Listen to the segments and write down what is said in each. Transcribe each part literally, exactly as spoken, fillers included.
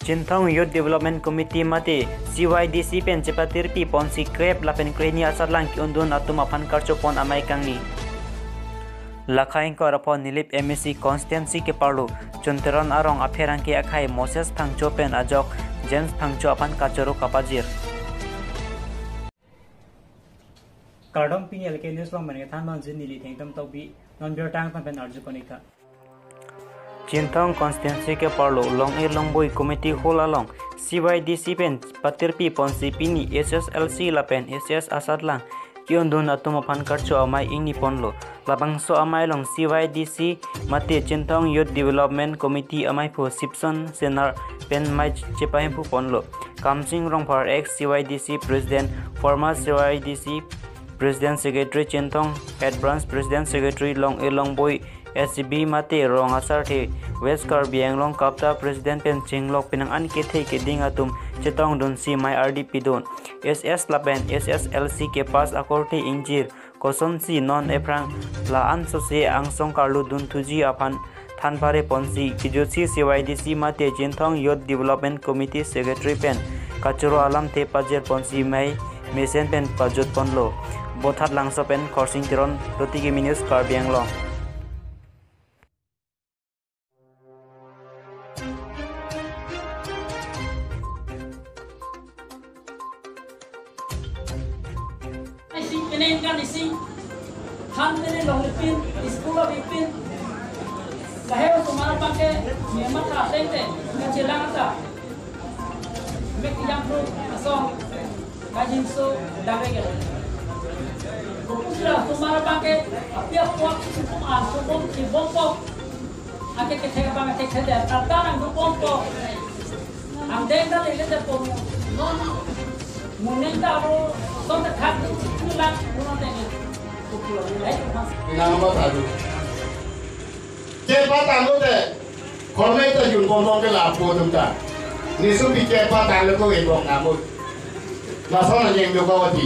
Chinthong Youth Development Committee mate C Y D C pen chepatirpi ponsi krep lapen krehini asatlang ki-undun atum aphan karcho pon amei kangni. Lakha ingkoi ra pho Nilip M A C constituency keparlo Chun Teron arong apherangke akhei Moses Phangcho pen ajok James Phangcho aphan kachoro kapajir. Kardom, pini L K News along pen kethan ponji neli Thengtom Tokbi, non birta angtan pen arju konik tha. Chinthong constituency keparlo Long-e Longboi Community Hall along C Y D C pen patirpi ponsi pini H S L C lapen H S asatlang ki-undun atum aphan karcho amei ingni ponlo. Labangso amei along C Y D C mate Chinthong Youth Development Committee ameiphu Sipson Senar pen mei chepahemphu ponlo. Kamsing Rongphar, ex C Y D C President, former C Y D C President Secretary Chinthong, Head Branch President Secretary Long-e Longboi, S C B mate rong asarthe West Karbi Anglong KAPTA President pen chenglok penang an kethe keding atum chetongdunsi mei ardi pidun. H S lapen H S L C kepass akorte ingjir kosonsi non ephrang la-an sose angsong karlu dunthuji aphan than pare ponsi kejutsi C Y D C mate Chinthong Youth Development Committee Secretary pen kachoro alamthe pajir ponsi mei mesen pen pajut ponlo. Bothatlangso pen Khorsing Teron, Roti Kimi News, Karbi Anglong. Isi, ini kan isi. Han ini long ipin, school of ipin. Lahai osomar abangke, memang ka ateng te, kachelang ta. Mek yang pro, asong. Kajinso dave ke. Kopusra osomar abangke, api apuak, kum an, kum bom, ki bom pok. Ake kethe abang ake kethe, karta nangdun bom pok. Angdeng ta lele de pom. Non, muning ta ro, son ta thak, tu lang, munon te ni. Kopusra, eh, mas. Nama tadu. Kepatanglo te, korme ta jun bom bom ke lapu atum ta. Nesu pi kepatanglo ko ebong namut. Lason anjing do kawati.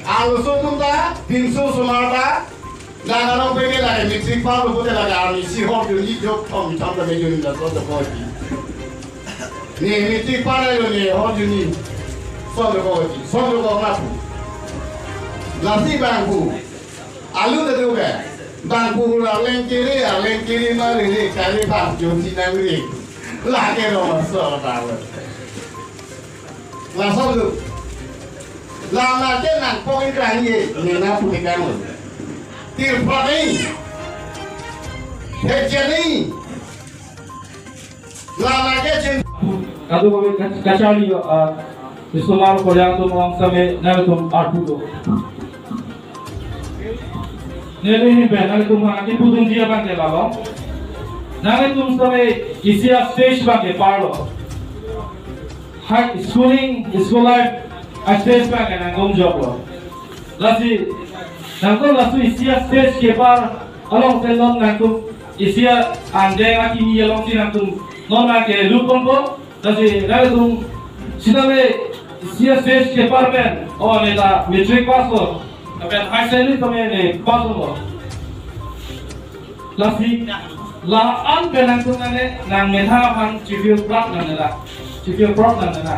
Ang usu atum ta, pinso osomar ta, nang arong peke lake matric pass lo pute lake army si hor juni jok thom thom ta me juni lason do kawati. Ne matric pass lo ne hor juni. Son do kawati, son do kaw napu. Lasi bangphu. Alu ta do ke. Bangphu la lengkiri, a lengkiri ma ri ri, kali bang jo si nang ri. Lake ro so ta lo. Laso lo. Lama ke nang pok ingkang ye, nena putikan lo. Tirpani. Hejani. Lama ke chin. Kadokave kacharli, ah, isomar koryang atum along same nangtum arpu do. Neli hin pen nangtum ha kipudunji abangke lalo. Nangtum same isi a-stage abangke parlo. High schooling, school life a-stage abangke nangtum joklo. Lasi, nangtum laso isi a-stage kepar along si non nangtum isi a-angdeng akimi alongsi nangtum non nangkelut ponpo, lasi nangtum sitame isi a-stage kepar pen, o neta matric pass lo, lapen high secondary tame ne pass lo. Lasi, la-an pen nangtum nang ne, nangmethang aphan chifil prak nang nela, chifil prak nang nela.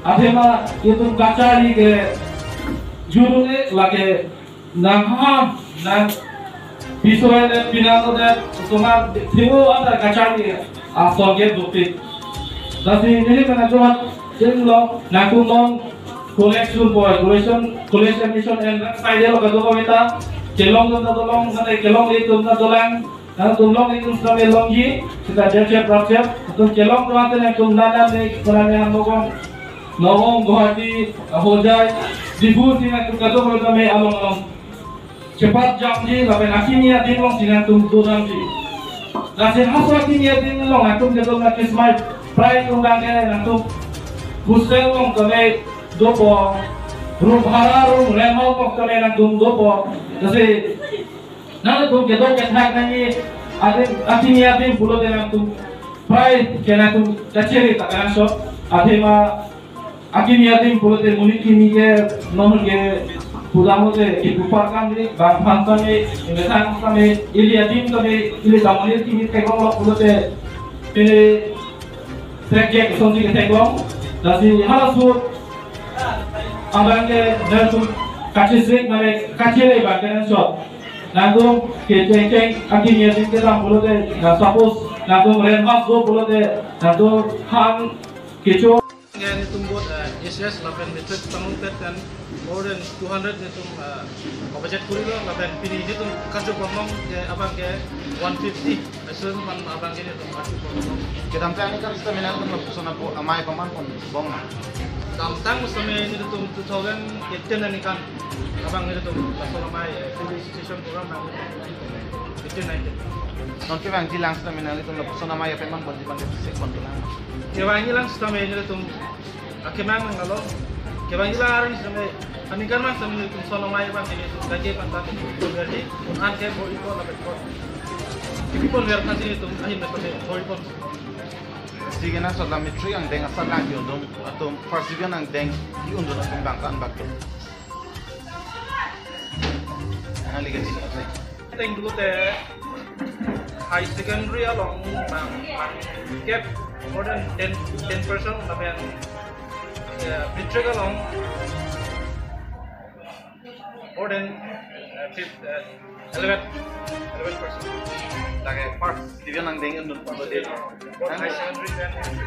Athema itum kacharli ke juru ne lake nang ha, nang piso ele pinang lo det, osomar thingo anta kacharli ason ke duktik. Lasi neli pen nangtum chenglok nangtum non college jun po, college, college admission entrance side lo kadokave ta, kelongdun ta dolong, mane kelongle atum ta dolang, nangtum longle atum sitame longji, seta jep jep rap jep, atum kelongdun ante nangtum nan nan ne, konan ne han Nagaon, Nagaon, Guwahati, Hojai, Diphu si nangtum kadokave tame along along chepat jamji, lapen akimi adim alongsi nangtum dodamji. Lasi halaso akimi adim along nangtum kedo na kismai prai atum abangke nangtum hostel along tame dopo, room bhara, room rent along tame nangtum dopo. Lasi nangtum kedo kethak nangji adim, akimi adim pulote nangtum prai ke nangtum kachere ta kangsot, athema akimi adim pulote monit kimi ke non ke Pulang mute, ipupa kami, bang phan kami, ini sang kami, ili adim kami, ili damoni kami theklong lok pulote, ini trek jek sonsi ketheklong, lasi halaso abang ke, dan tu kachisik mane kachile bang ke shot. Nangtum kecheng cheng, akhirnya di kedam pulote, na suppose, nangtum ren mas go pulote, nangtum han kecho. Nelitum both, eh, H S lapen matric pangungpet kan more than two hundred nelitum, eh, budget kurilo lapen pini nelitum karju bomnong ke abang ke one fifty. Asun man abang ke nelitum karju bomnong. Kedamtang aningkan sita mina nelitum lapuson apo amei paman pon bong na. Kedamtang sita nelitum two thousand eighteen aningkan abang nelitum lapuson amei, eh, registration program abang nelitum eighteen nineteen. Non kevangji lang sita mina nelitum lapuson amei paman ponji abang ke sek pon lang. Kevangji lang sita mina nelitum akemang nang alo. Kevangji lang arni sita mina, aningkan mang sita mina nelitum lapuson amei abang ke nelitum lagi panta nelitum berdi, an ke bor-i pon lapen pon. Ipi pon ver nasi nelitum ahin na sita mina bor-i pon. Sige na sot la matric angdeng asat lang ki-undun atum, first division angdeng ki-undun atum bang kan bak tum. Ang liga sini apa? Teng dulu te high secondary along bang, bang gap more than ten, ten percent lapen, eh, matric along more than, eh, fifth, eh, eleven, eleven percent. Lagi first division angdeng undun pon berdi. Both high secondary and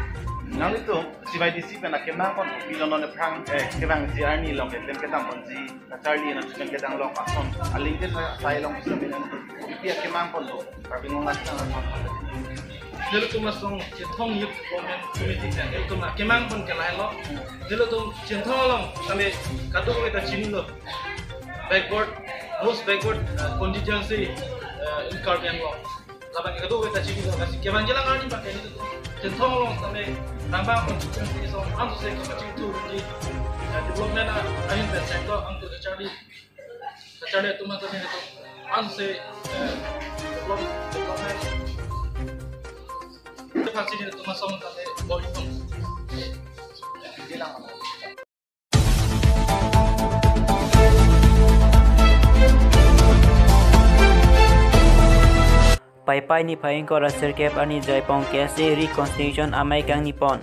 nanglitum C Y D C pen akemang pon pilo non aphrang, eh, kevangji arni along keklem kedam ponji kacharli na chicken kedang along pason aling ke sa sai along bisa binan. Ipi akemang pon do, Karbi Anglong nasi nang pon. Nelitum asong Chinthong Youth Development Committee kan nelitum akemang pon ke lahelo. Nelitum Chinthong along kami kadokave ta chinilo. Backward, most backward, uh, constituency, uh, in Karbi Anglong. Lapen kadokave ta chinilo, lasi kevangji lang arni abang ke nelitum Chinthong along sita mina Rangbang constituency asong ansose kachingthurji, eh, development a, ahin pen sengto angtu kacharli, kacharli atum sita mina nelitum anse, eh, develop, development. Pasti nelitum asong sita mina bor-i pon. Paipai niphai ingkoi ra sirkep arni Jaipong K S A reconstitution amei kangni pon.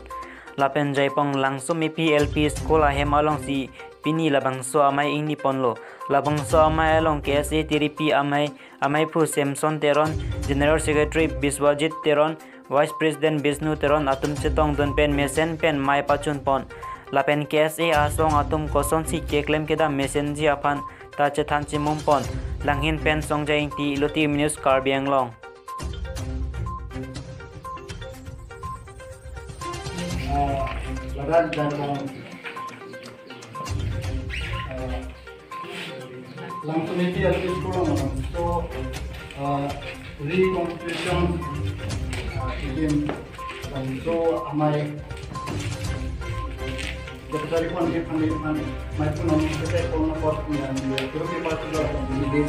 Lapen Jaipong Langsomepi L P School ahem alongsi pini labangso amei ingni ponlo. Labangso amei along K S A tiripi amei, ameiphu Samson Teron, General Secretary Biswajit Teron, Vice President Bishnu Teron atum chetongdun pen mesen pen mei pachun pon. Lapen K S A asong atum kosonsi keklem kedam mesenji aphan ta chethan chimum pon. Langhin pen Songjai Ingti, Iluti News, Karbi Anglong. Ah, ladak dan, ah, Langsomepi L P School along, so, uh, reconstitution, uh, ikim, um, so, amei, Secretary pon ke phan, phan, mai pun om, kita pon pot, yang, ya, guru ke pas sudah, ini,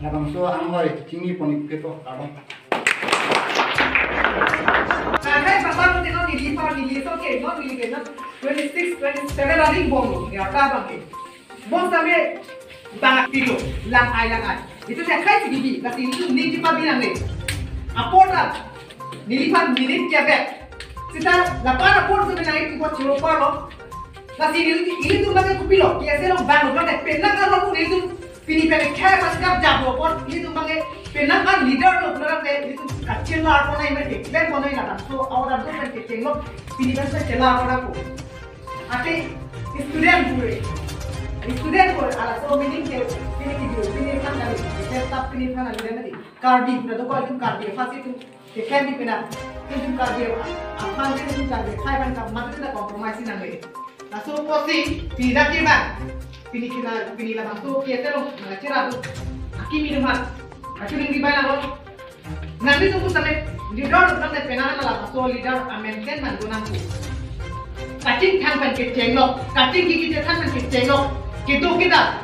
labangso anghoi, chingni pon ke to, abang. Kadai papa ko teno neli pa neli so ke no neli ke no twenty six, twenty seven running bom ya ka bang ke. Bom same bang pilo lang ai lang ai. Itu saya kai sigi bi kasi itu neli pa bilang ni. Apor ta neli pa neli ke bet. Sita lapar apor tu neli itu buat chiro pa lo. Kasi neli itu bang ke kupilo. Ki ese lo bang lo bang ke penang kan lo neli itu Pini pen khei pas kap jabo pon, ilitum bang ke penang an leader lo, penang te ilitum kachela pon ai mete, ben pon ai na. So, awar adu pen ke chenglo, pini pen chela pon ako. Ate student pure, student pure, ala so meaning ke, pini ki dulu, pini kan kali, ke staff pini kan kali, dan tadi Karbi, pura do ko ilitum Karbi, pasti tu Ke kami pina, pinjum karbi, aphan pinjum karbi, khai ban kam mati na compromise nang le. Laso pusi, pida ke bang, pini kina, pini labangso ke telo, na chira tu, akimi dumat, achuling di bana lo. Nanglitum pusame, leader nang le pena na labangso leader amen ken man gunang tu. Kachingthang pen ke chenglo, kachingki kechethan pen ke chenglo, kedo keda.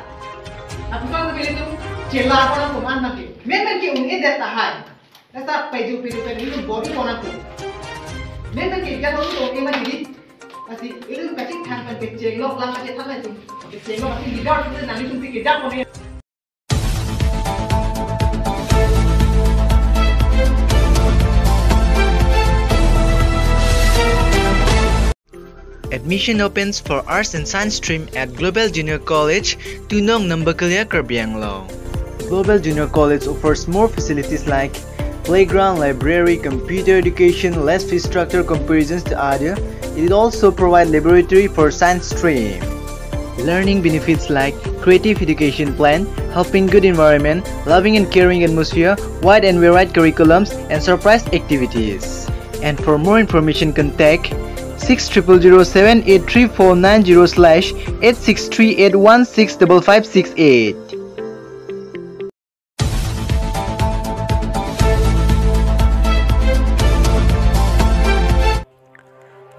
Apuson tu ilitum, chela ko na kuman na ke. Men men ke un-e det tahai. Esta peju peju peju itu body kona tu. Men men ke jalo tu ema diri. Lasi, ilitum kachethang pen kecheng lok lang kachethan lasi. Kecheng lok lasi leader si nangtum si kejak pon. Admission opens for Arts and Science stream at Global Junior College, Tunong, Nambakelia, Karbi Anglong. Global Junior College offers more facilities like playground, library, computer education, less fee structure comparisons to other. It also provides laboratory for science stream. Learning benefits like creative education plan, helping good environment, loving and caring atmosphere, wide and varied curriculums, and surprise activities. And for more information, contact six triple zero seven eight three four nine zero slash eight six three eight one six double five six eight.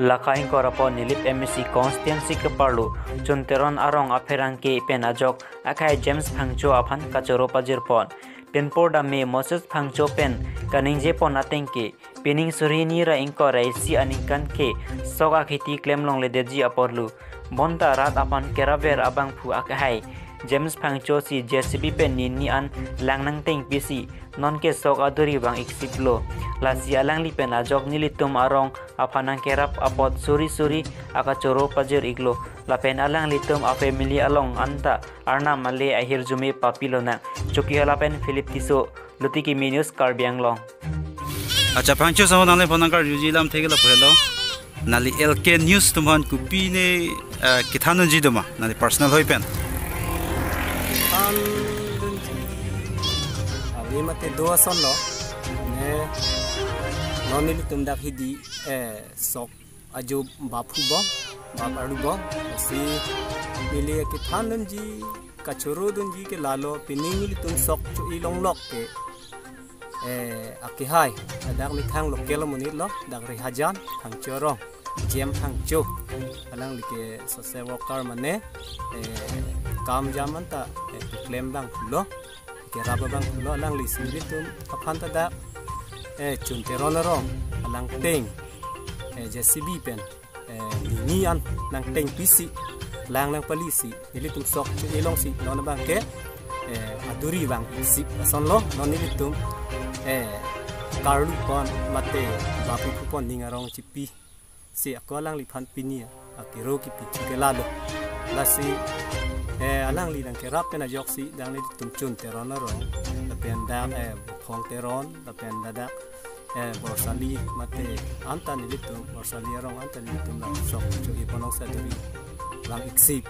Laka ingkoi ra pon Nilip M A C constituency keparlo Chun Teron arong apherangke pen ajok akhai James Phangcho aphan kachoro pajirpon. Pinpur dam me Moses Phangcho pen kaningjepon ateng ke, pining suri hini ra ingkoi ra isi aningkan ke sok akhiti klem longledetji apotlo. Bonta rat aphan kerapver abangphu akhai James Phangcho si J C B pen nini an lang nangtengpi si non ke sok aduri vang-iksiplo. Lasi alangli pen ajok nelitum arong aphan nangkerap apot suri suri akachoro pajir-iklo. Lapen alanglitum a family along anta Arnam ale ahirjume papilonang. Chokihola pen Philip Tisso, Luti Kimi News, Karbi Anglong. Acha, Phangcho asomar, nangliphan nangkarjuji alam thek ke lapu helo. Nangli L K News atum aphan kopine, eh, kethan unji doma, nangli personal hoi pen. Kethan unji. Abi mate do asonlo. Ne, non nelitum dak hidi, eh, sok ajo baphu bom, bap arlo bom. Si neli kethan unji, kachoro dunji ke lalo, pining nelitum sok cho-i longlok ke, eh, akhai, dak methang local amonit lo, dak Rihajan, Phangcho arong, James Phangcho. Alangli ke social worker mane, eh, kam jam anta, eh, keklem abangphulo, kerap abangphulo, alangli si nelitum aphan ta dak, eh, Chun Teron arong alangteng, eh, J C B pen, eh, nini an nangtengpi si, lang nangpali si, nelitum sok cho-i long si, non abang ke, eh, aduri vang-iksip asonlo, non nelitum, eh, karlu pon mate baphu pon ning arong chipi si ako alangliphan pini akero kipi ke lalo. Lasi, eh, alangli nangkerap pen ajoksi dak nelitum Chun Teron arong, lapen dak, eh, Bukhong Teron, lapen ladak, eh, Borsali mate anta nelitum, Borsali arong anta nelitum ladak sok cho-i pon long si aduri vang-iksip.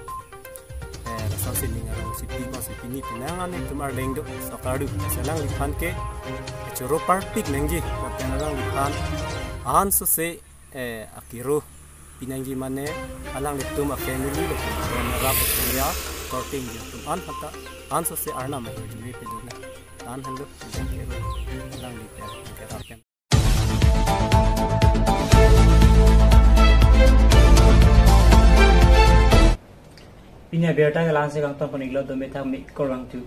Eh, lason si ning arong si pi bang si pini pinang an nelitum arleng do sok ardu. Lasi alangliphan ke choro parpik nangji, lapen alangliphan ansose, eh, akero pinangji mane, alanglitum a family lo, rap area, korting atum an phanta ansose Arnam ahirjume pedun nang. Tan hendo, akero, alangli pen, kerap pen. Pini abirta ke la-an si kangton pon-iklo, dome thakme, kurvangthu.